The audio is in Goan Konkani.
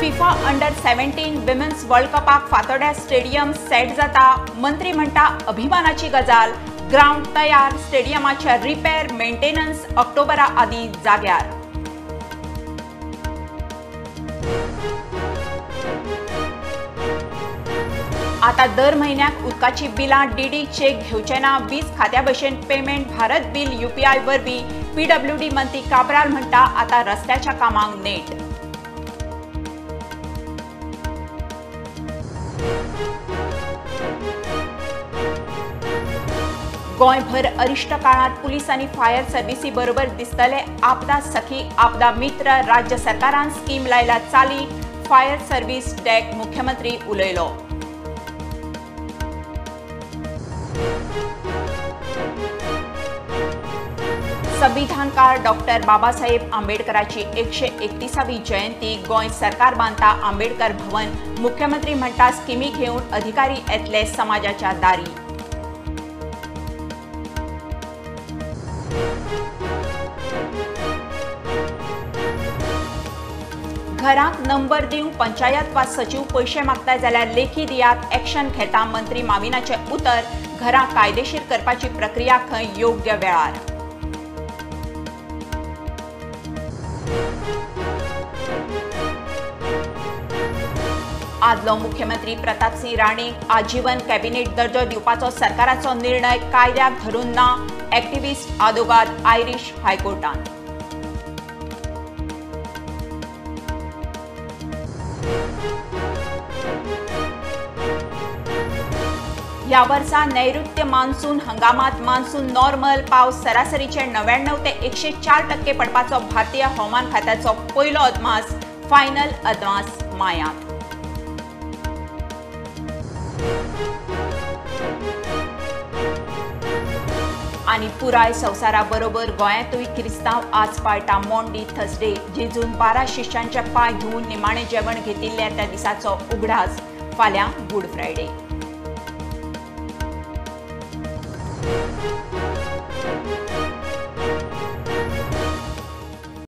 फिफा अंडर 17 विमेन्स वर्ल्ड कपाक फातोड्या स्टेडियम सेट जाता. मंत्री म्हणटा अभिमानाची गजाल. ग्रावंड तयार, स्टेडियमाच्या रिपेर मेंटेनन्स ऑक्टोबरा आदी जाग्यार. आता दर म्हयन्याक उदकाची बिलां डीडी चेक घेवचे ना. वीज खात्या भशेन पेमेंट भारत बिल यूपीआय वरवीं. पीडब्ल्यूडी मंत्री काब्राल म्हणटा आता रस्त्याच्या कामांक नेट. गोंयभर अरिश्ट काळांत पुलीस आनी फायर सर्व्हिसी बरोबर दिसतले आपदा सखी आपदा मित्र. राज्य सरकारान स्कीम लायला चाली. फायर सर्व्हिस डेक मुख्यमंत्री उलयलो. संविधानकार डॉक्टर बाबासाहेब आंबेडकरांची 131वी जयंती. गोंय सरकार बांदता आंबेडकर भवन. मुख्यमंत्री म्हणटा स्किमी घेवन अधिकारी येतले समाजाच्या दारी. घरांक नंबर दिवंक पंचायत वा सचिव पयशे मागता जाल्यार लेखी दियात, एक्शन घेता. मंत्री माविनाचें उतर. घरां कायदेशीर करपाची प्रक्रिया खंय योग्य वेळार. आदलो मुख्यमंत्री प्रतापसिंह राणे आजीवन कॅबिनेट दर्जो दिवपाचो सरकाराचो निर्णय कायद्याक धरून ना. एक्टिव्हिस्ट आदोगाद आयरिश हायकोर्टान. ह्या वर्सा नैऋत्य मान्सून हंगामात मान्सून नॉर्मल पावस सरासरीचे 99 ते 104% पडपाचो भारतीय हवामान खात्याचो पयलो अदमास. फायनल अदमास मायांत. आनी पुराय संवसारा बरोबर गोंयांतूय क्रिस्तांव आज पाळटा मॉन्डी थर्सडे. जेजून 12 शिष्यांचे पांय धुवून निमाणें जेवण घेतिल्ल्या त्या दिसाचो उगडास. फाल्यां गुड फ्रायडे.